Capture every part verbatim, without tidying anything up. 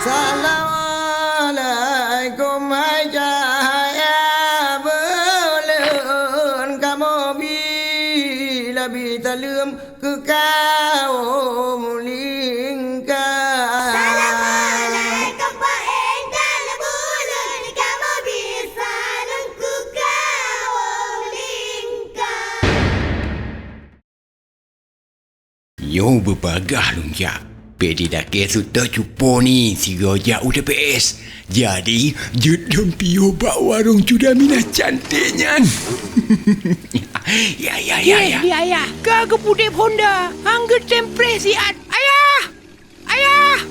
Assalamualaikum, hai cahya buleuen, kamoe bi labi taleuem keu kawöm lingka. Assalamualaikum, Pak Endal buleuen, kamoe bi saleuem keu kawöm lingka. Nyoe beubagaih lôn jak. Bék di dakée seutôt cupo ni sigoe jak u T P S. Jadi, jeuet lôn piôh bak warông Cuda Minah canték nyan. Ya, ya, ya, ya. Di ayah, ka geupudeb honda, han geutem preh siat. Ayah! Ayah!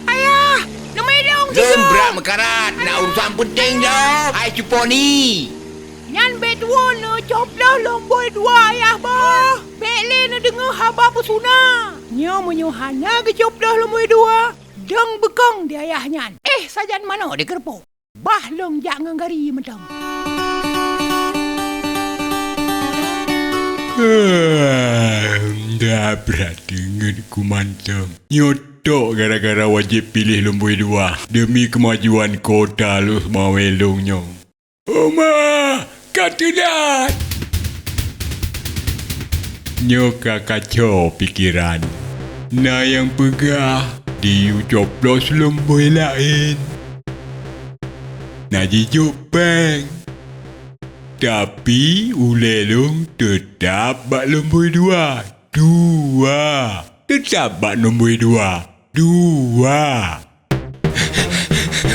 Ayah! Neumidong sigoe! Lôn brat meukarat, na urusan peunteng jaweueb, hai cupo ni. Nyan bék tuwo neucobloh lumbôi dua ayah boh. Bék lé neudeungoe haba peusuna. Nyoe meunyoe hana geucobloh lumbôi dua, dong beukong di ayah nyan. Eh, sajan manoe di keureupok. Bah lôn jak ngon gari mantong. Dah brat deungon ku mantong. Nyoe tok gara-gara wajéb piléh lumbôi dua deumi keumajuan kota Lhokseumawe lôn nyoe. Oma, ka teulat! Nyoe ka kacau pikeran. Na nyang peugah, diyue coblos lumbôi laén. Na jijok péng. Tapi, ulée lôn teutab bak lumbôi dua. Dua. Teutab bak lumbôi dua. Dua.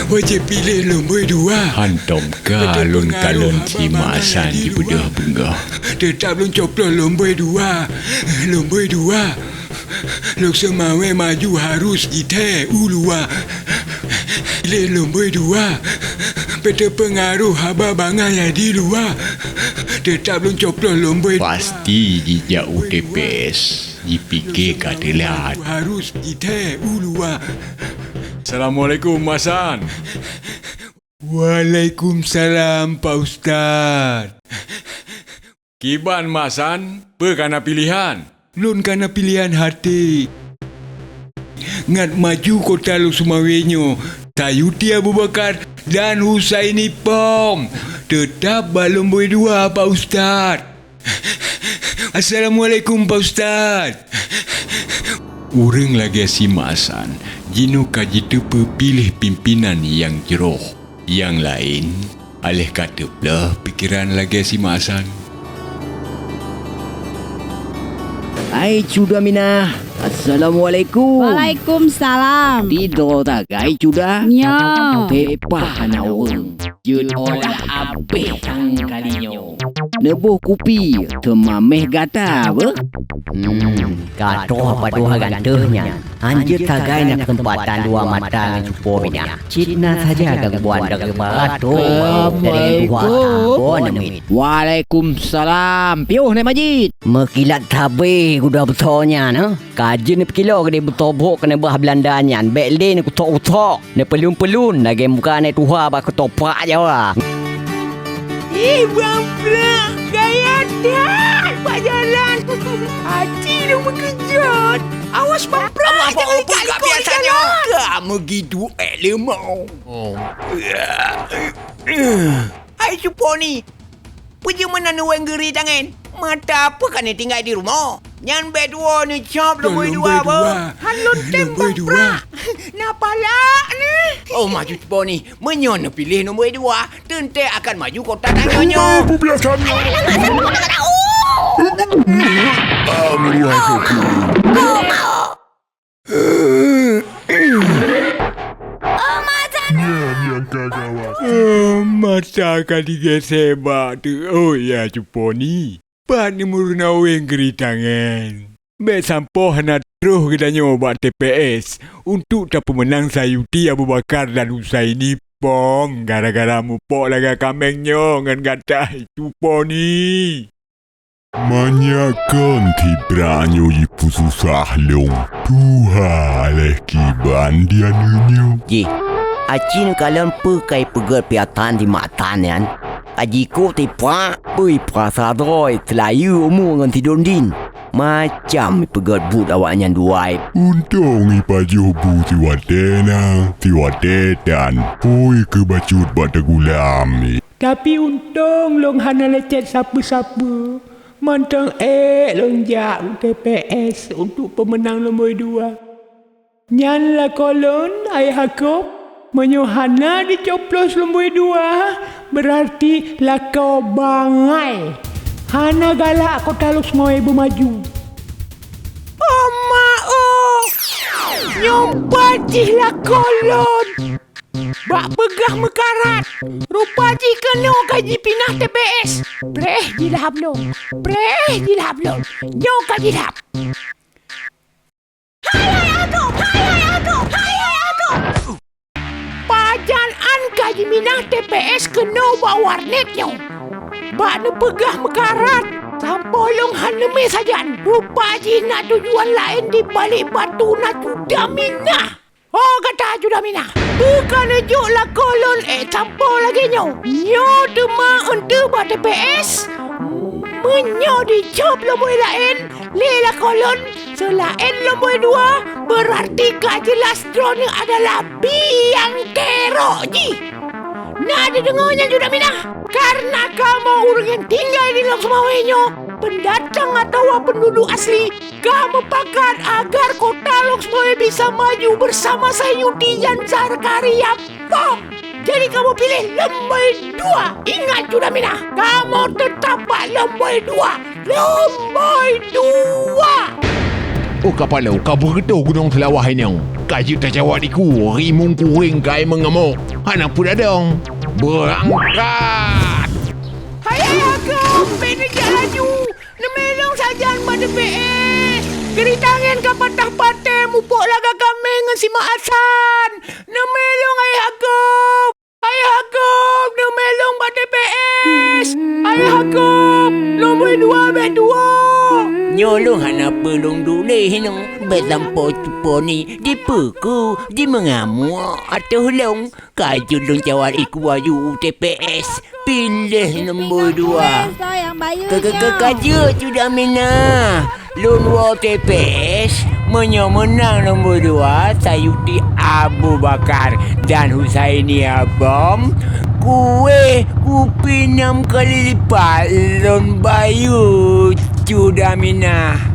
Wajéb piléh lumbôi dua. Hantom ka lôn kalon si Mak Hasan jipeudeuh beungoh. Teutab lôn coblos lumbôi dua. Lumbôi dua. Lhokseumawe maju harôh jithée u luwa. Piléh lumbôi dua. Bék teupeungaroh haba bangai nyang di luwa. Teutab lôn coblos lumbôi dua. Pasti jijak u T P S. Jipike ka teulat. Harôh jithée u luwa. Assalamualaikum, Mak Hasan. Waalaikumsalam, Pak Ustaz. Kiban, Mak Hasan, peue ka na piléhan? Lôn ka na piléhan até. Ngat maju kota Lhokseumawe nyoe, Sayuti Abu Bakar dan Husaini Pom. Teutab bak lumbôi dua, Pak Ustaz. Assalamualaikum, Pak Ustaz. Ureuëng lagée si Mak Hasan, jinoe ka jiteupeu piléh pimpinan nyang jroh. Nyang laén, aléh ka teuplôh pikeran lagée si Mak Hasan. Hai Cuda Minah, assalamualaikum. Waalaikumsalam. Tidroe tagai Cuda? Nyo. Pepah hana ureuëng. Jeuet olah abéh sang kali nyoe. Neuboh kupi, teuma méh gata beuh? Hmm, ka troh padub ganteuh nyan. Hanjeuet sagai na keuseumpatan dua mata ngon cupo Minah. Cit na saja gangguan dari barat troh. Dari dua tabon neumiet. Waalaikumsalam. Piôh Nek Majid. Meukilat sabé guda beusoe nyan, eh? Ka jeuet neupeukiloe keudeh beusobok keuneubah Beulanda nyan, bék lé neukutok-kutok, neupeulun-peulun lagée muka aneuk tuha bak keutopak Jawa. Ih, Bang Prak, gaya that bak jalan. Aci lôn meukeujot. Awas, Bang Prak, jangan ikat-ikat di jalan. Ka meugiduek ék leumô. Hai cupo ni, peue jeuet meunan neuweng geuri tangen? Mata peue ka neutinggai di rumoh? Nyan bék tuwo neucab lumbôi dua boh. Han lôn tem Bang Prak. Na palak neuh. Oh, maju cupo ni. Meunyoe neupiléh lumbôi dua, teuntée akan maju kota tanyoe nyoe. Nyan nyang ka gawat. Eh, mata ka digeusée bak teuk. Oh ya, cupo ni. Pat neumeurunoe weng geuri tangen. Bék sampoe hana troh geutanyoe bak T P S untuk tapeumeunang Sayuti Abu Bakar dan Husaini Pom gara-gara mupok lagée kaméng nyoe ngon gata cupo ni. Manyak kon tibra nyoe jipeususah lôn. Tuha lé kiban dia nyoe. Jih, aci neukalon peue kai peugét piatan di matan nyan. Ka jikôp tiprak, peue iprak sadroe, seulayeue umu ngon sidondin. Macam ipeugét buet awaknyan dua. Untông ipajoh bu siwatée na, siwatée tan. Pui keu bacut bak teugulam. Tapi untông lôn hana lecet sapeue-sapeue, mantong ék lôn jak u T P S untuk peumeunang lumbôi dua. Nyan lakoe lôn, Ayah Yakub, meunyoe hana jicoblos lumbôi dua, beurarti lakoe bangai. Hana galak Kota Lhokseumawe beumaju. Oh ma oh! Nyoe bajih lakoe lôn! Bak peugah meukarat, rupa jih keunoe ka jipinah T P S. Preh jilhab lôn, preh jilhab lôn, nyoe ka jilhab. Hai, hai, agob! Hai, hai, agob! Hai, hai, agob! Pajan an ka jiminah T P S keunoe bak warnet nyoe. Bak neupeugah meukarat, sampoe lôn han neumé sajan. Rupa jih na tujuan laén di balek batu na Cuda Minah. Oh, gata Cuda Minah! Peu ka neujok lakoe lôn ék sampoe lagée nyoe? Nyoe teuma eunteuk bak T P S? Meunyoe dicob lumbôi laén lé lakoe lôn seulaén lumbôi dua, beurarti ka jeulaih droeneuh adalah biang kerok jih. Na teudeungoe nyan Cuda Minah? Kareuna kamoe ureuëng nyang tinggai di Lhokseumawe nyoe, peundatang atawa peunduduek asli, ka meupakat agar Kota Lhokseumawe bisa maju beusama Sayuti dan Zakaria Pop. Jadi kamoe piléh lumbôi dua. Ingat Cuda Minah, kamoe teutap bak lumbôi dua. Lumbôi dua! Oh kapalo, ka beugeutôh Gunong Seulawah inong. Ka jeuet tacawat iku, rimueng kureueng kai meungamok. Hana peue dadong. Beurangkat! Hai, hai, agob! Bék neujak laju! Neumé lôn sajan bak T P S! Geurita angén ka patah patéh mupok laga kaméng ngon simak asan! Neumé lôn, Ayah Yakub! Ayah Yakub, neumé lôn bak T P S! Ayah Yakub, lumbôi dua bék tuwoe! Nyoe lôn hana peue lôn duek lé hinoe, bék sampoe teuponi, dipeuku, dimeungamok ateueh lôn. Ka jeuet lôn cawat iku aju u T P S, piléh lumbôi dua. Ka, ka, ka, ka jeuet Cuda Minah. Lôn woe T P S, meunyoe meunang lumbôi dua, Sayuti Abu Bakar dan Husaini Abom, kueh kupi nam kali lipat lôn bayeue Cuda Minah.